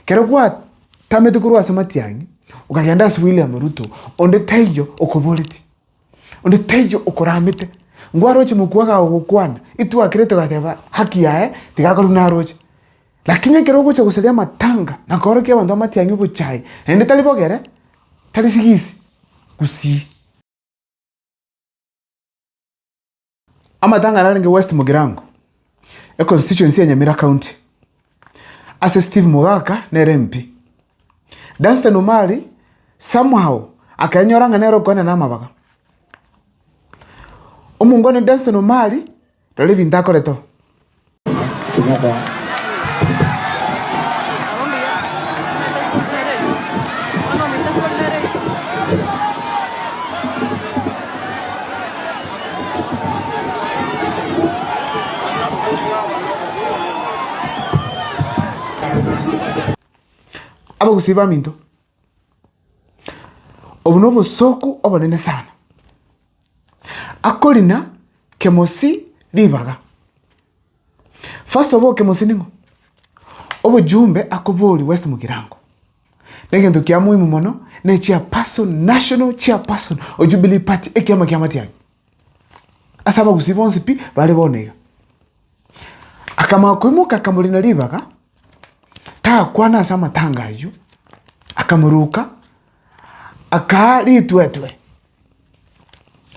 Ekero gwatamete korwa ase Matiang'i, okagenda ase William Ruto, onde taiyo okoboretie, onde taiyo okoramete, ngwaroche mokwa gagokwana, itwakire togateba haki yaye tiga akore buna aroche. Lakini ekero ogocha gosaria amatanga na koorokia abanto amatiang'i obochai, naende tari bogere, tari sigisi, gusii. Amatanga narenge West Mugirango, econstituency ya Nyamira County, ase Steve Mogaka nere MP. Dunstan Omari somehow akenyora ng'a nere okoenana amabaga. Omongwana Dunstan Omari, rora ebinto akorete oo. Abagusii baminto, obo nobosooku obonene sana. Akorina kemosi ribaga. First of all kemosi ning'o? Obojumbe akoboria West Mugirango, na egento kia muhimu mono na echairperson, national chairperson o Jubilee Party ekiama kia Matiang'i. Ase abagusii bonsi pi bare bono iga. Akamanya koimoka akamorina ribaga, takwana ase amatanga aywo, akamoruka, akaa ritwetwe.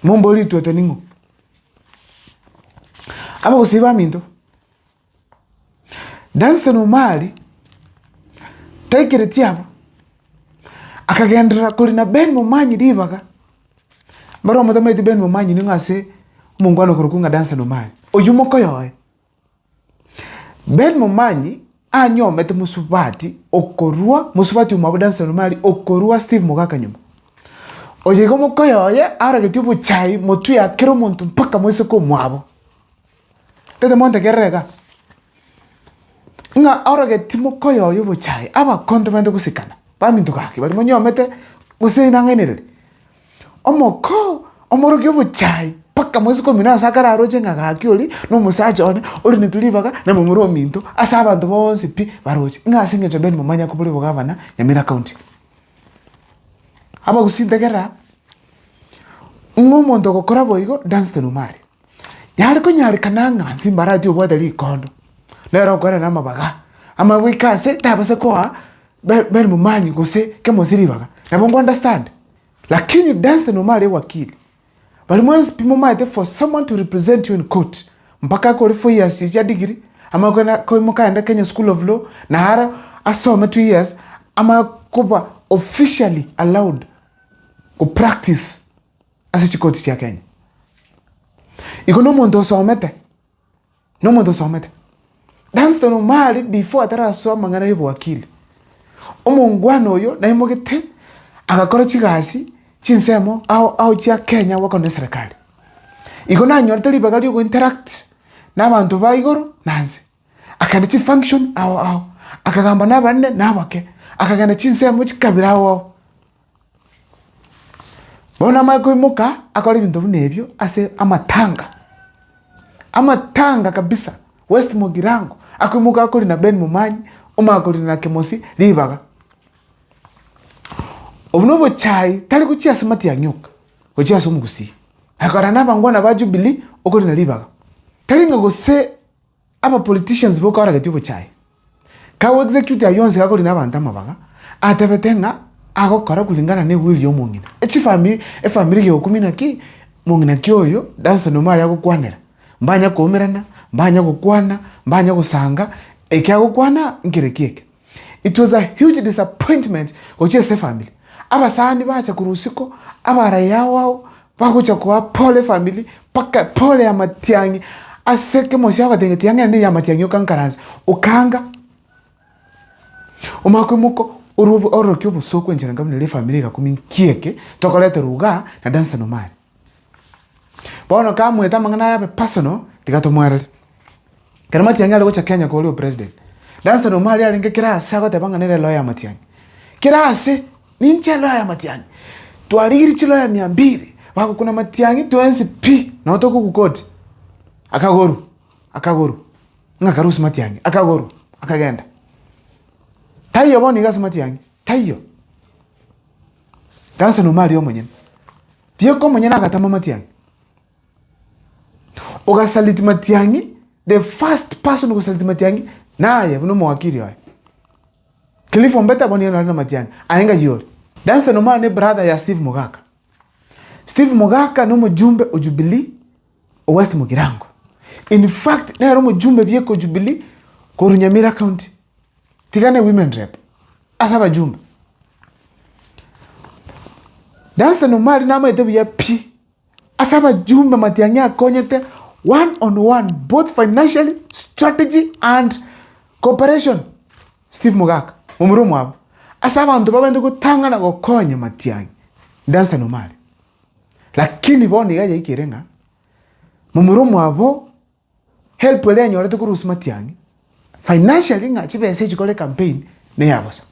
Mombori ritwetwe ning'o? Abagusii baminto, Dunstan Omari taikereti abwo, akagenderera korina Ben Momanyi ribaga, mbare omotamanyeti Ben Momanyi ning'o ase omongwana okorokwa ng'a Dunstan Omari, oyio mokoyoe. Ben Momanyi anyomete mosubati okorwa mosubati omwabo Dunstan Omari okorwa Steve Mogaka nyuma. Oyo igo mokoyoye arogetie obochai motwe ya kera omonto mpaka moiseke omwabo. Tete montegerere iga, ng'a arogetie mokoyoye obochai abakonto bande gosikana, baminto gaki baria monyomete gose nang'ainereria. Omokoo omorokia obochai mpaka moiseke omino ase akararoche ng'a gaki oria na omosacha one orinetwe ribaga na momura ominto ase abanto bonsi pi baroche ng'a ase eng'encho Ben Momanyi akobora obogavana Nyamira County. Abagusii ntegerera, ng'a omonto ogokora boigo Dunstan Omari, yare konyarekana ng'a nse mbarati obwate rikondo, nere okoerana amabaga, amanye goika ase tabasa koa be Ben Momanyi gose kemosi ribaga, nabo nko understand. Lakini Dunstan Omari ewakili, Baria mwensi pi momaete for someone to represent you in court mpaka akore 4 years chiria chia degree amanye kogenda koimoka aende Kenya school of law na aro asome 2 years amanye koba officially allowed go practice ase chikoti chia Kenya. Igo na omonto osomete. Nomonto osomete. Dunstan Omari before atarasoa amang'ana ya obowakili, omongwana oyo naimogete agakora chigasi chinsemo ao ao chia Kenya gwakora na eserekari. Igo nanyorete ribaga ria ogointeract na abanto ba igoro na nse. Akagenda chifunction ao ao, akagamba na abanene na abake, akagenda chinsemo chikabira ao ao. Bono amanye koimoka akore ebinto buna ebio ase amatanga, amatanga kabisa, West Mugirango, akoimoka akorina Ben Momanyi, omanye korina na Kemosi ribaga. Obwo na obochai tari gochia ase matiang'i oka, gochia ase omogusii. Akora na abangwana ba Jubilee okorina ribaga. Tari ng'a gose Aba politicians boka baragetie obochai. Kago execute ayio onsi gakorina abanto amabaga, atebete ng'a agokora kulingana ne will ya omong'ina. Echifamiri, efamiri gegokumia naki, mong'ina ki oyo, Dunstan Omari agokwanera, mbanya koumerana, mbanya gokwana, mbanya gosanga, eki agokwana nkereki eke. It was a huge disappointment gochia ase efamiri. Abasani bacha korwa isiko, abarai ao ao, bagocha koa pole efamiri, mpaka pole ya matiang'i, ase ekemosi agoteba tiang'ina ne ya matiang'i okankaransa, okanga. Omanye koimoka orwo orokia obosooku enchera nka buna eria efamiri egakumia nki eke, tokoreterwa igaa na Dunstan Omari. Bono kamoete amang'ana aya abe personal, tiga tomoerere. Ekero Matiang'i are gocha Kenya koria opresident, Dunstan Omari arenge kera ase agoteba ng'a nere lawyer Matiang'i. Kera ase, ninche lawyer Matiang'i. Twarigirie chilawyer mia mbili, bagokuna Matiang'i twensi pi, nabo tokogwa koti. Akagorwa, akagorwa, ng'a akarusia Matiang'i, akagorwa, akagenda. Taiyo bono iga ase Matiang'i, taiyo. Dunstan Omari omonyene, bieka omonyene agatama Matiang'i. Ogasaliti Matiang'i, the first person gosaliti Matiang'i naye buna omowakili oye. Cliff Ombeta bono nigo nare na Matiang'i, aye ng'ai ore? Dunstan Omari ne brother ya Steve Mogaka. Steve Mogaka na omojumbe o Jubilee o West Mugirango. In fact nere omojumbe bieka o Jubilee korwa Nyamira County. Tiga ne women rep ase abajumbe. Dunstan Omari namaete buya pi ase abajumbe Matiang'i akonyete one on one both financially, strategy and cooperation. Steve Mogaka, momura omwabo, ase abanto babwenerete gotang'ana gokonya Matiang'i, Dunstan Omari. Lakini bono iga yaikire ng'a momura omwabo help eria anyorete korwa ase Matiang'i, financially ng'a chibesa echi kore ecampaign neya bosa.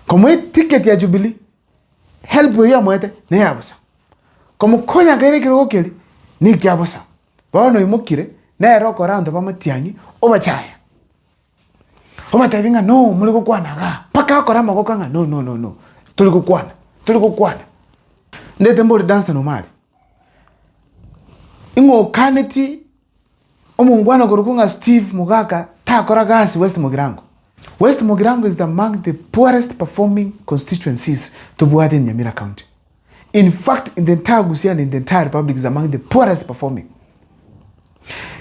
Komoa eticket ya Jubilee, help eywo amoete neya bosa. Komokonya akaira ekerogo keria, nekia bosa. Bono oimokire, nere okora abanto ba Matiang'i, obachaya. Obatebi ng'a no more gokwana igaa, mpaka akore amagoko ng'a no no no no, tori gokwana, tori gokwana. Ndete mbore Dunstan Omari, ing'o okaneti omongwana okorokwa ng'a Steve Mogaka takora gasi West Mugirango? West Mugirango is the among the poorest performing constituencies tobwate in Nyamira County. In fact in the entire Gusii and in the entire republic is among the poorest performing.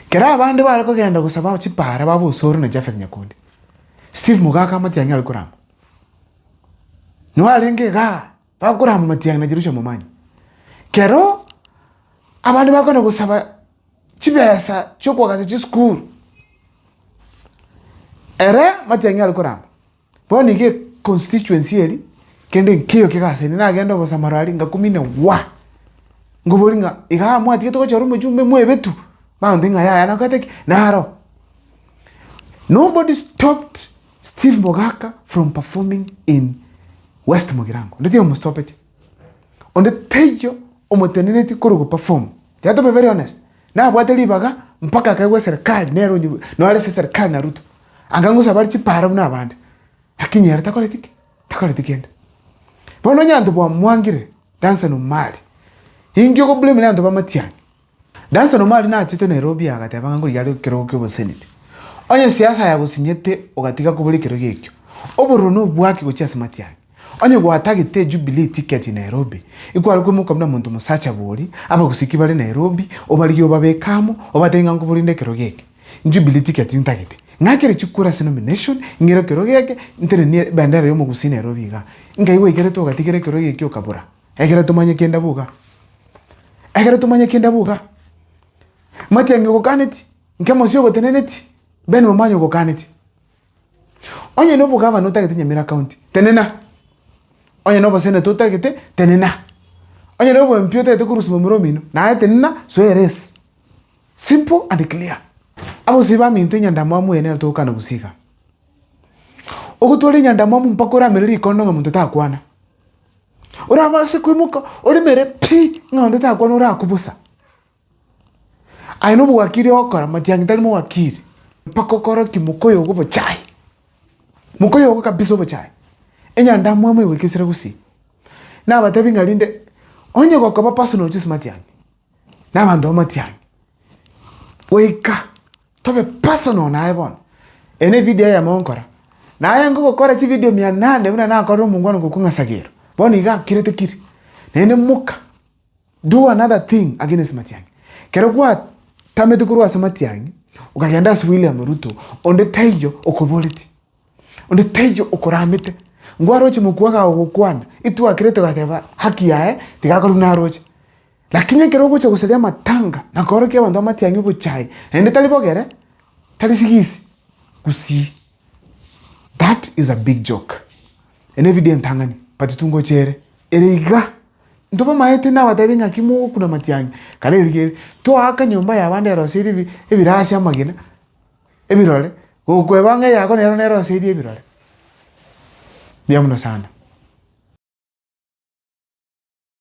Kero abande bare kogenda gosaba chipara baba Osoro na Japheth Nyakundi, Steve Mogaka amatiang'i are korama. Nigo arenge igaa, bakorama amatiang'i na Jerusha Momanyi. Kero abande bakogenda gosaba chibesa chiokoagacha chisukuru, ere matiang'i are korama. Bono iga econstituency eria, kende nkeiyo kegasaine nagenda obosamaro aria ngakumina waa! Nkoboria ng'a igaa mwatigete gochora omochumbe mwebetwe, bagontebia ng'a yaya nakorete ki? Naro. Nobody stopped Steve Mogaka from performing in West Mugirango, onde taiyo omostopeti, onde taiyo omotenenetie korwa goperform, tiga tobe very honest, nabwate ribaga mpaka akaegwa eserekari nere onye nore ase eserekari na Ruto. Anga ngosaba bare chipara buna abande, lakini ere takoreti ki? Takoreti kende. Bono onye abanto bwamwangire Danson Omari, inki okoblame na abanto b'amatiang'i? Danson Omari nachete Nairobi agateba ng'a nkorigia are ekerogo kia obosenate. Onye siasa yagosinyete ogatiga kobora ekerogo ekio, obororo nobwake gochia ase matiang'i. Onye gwatagete Jubilee ticket Nairobi, ikware koimoka buna monto mosacha bori, abagusii bare Nairobi, obarigie obabeke amo, obatebie ng'a nkoborinde ekerogo eke. Jubilee ticket ntagete. Ng'akere chikura ase nomination, ng'ire ekerogo eke, ntenenie ebendera ya omogusii Nairobi igaa. Nkai gwaikerete ogatigera ekerogo eke okabora? Ekero tomanye kende abwo igaa. Ekero tomanye kende abwo igaa. Matiang'i ogokaneti, Nkemosi ogoteneneti, Ben Momanyi ogokaneti. Onye na obogavana otagete Nyamira county, tenena. Onye na oboseneta otagete, tenena. Onye na obo MP otagete korusia momura omino, naye tenena, soa eresi. Simple and clear. Abosio baminto enyandamwamu eye nero togokana gose iga. Ogotwara enyandamwamu mpaka oramere rikondo ng'a monto takwana. Orabase koimoka oremere pi ng'a onde takwana orakwe bosa. Aye na obowakiri ogokora matiang'i tari mowakiri, mpaka okorokie mokoyo ogo obochayi, mokoyo ogo kabisa obochayi. Enyandamwamu egoikesire gusii. Nabatebi ng'a rinde onye gokoba personal choose matiang'i. Na abanto b'amatiang'i, goika tobe personal naye bono. Eye ne evidio eyemo nkora, naye nkogokora chividio mia nane buna nakorire omongwana okwo ng'a Sagero, bono iga akirete kiri, naende moka do another thing against Matiang'i. Ekero gwatamete korwa ase Matiang'i, okagenda ase William Ruto, onde taiyo okoboreti, onde taiyo okoramete, ngwaroche mokwa gagokwana, itwakire togateba haki yaye tiga akore buna aroche. Lakini ekero ogocha gosaria amatanga na koorokia abanto amatiang'i obochai, naende tari bogere, tari sigisi, gusii. That is a big joke. Eye ne evidio entang'ani, but tungocha ere, ere iga. Ntobamaete nabatebi ng'aki mogokuna amatiang'i, kare erigereria, toaka nyomba y'abande eroseirie ebi ebirasi amagena, ebirore, gokweba ng'a eyako nero neroseirie ebirore. Mbuya mono sana.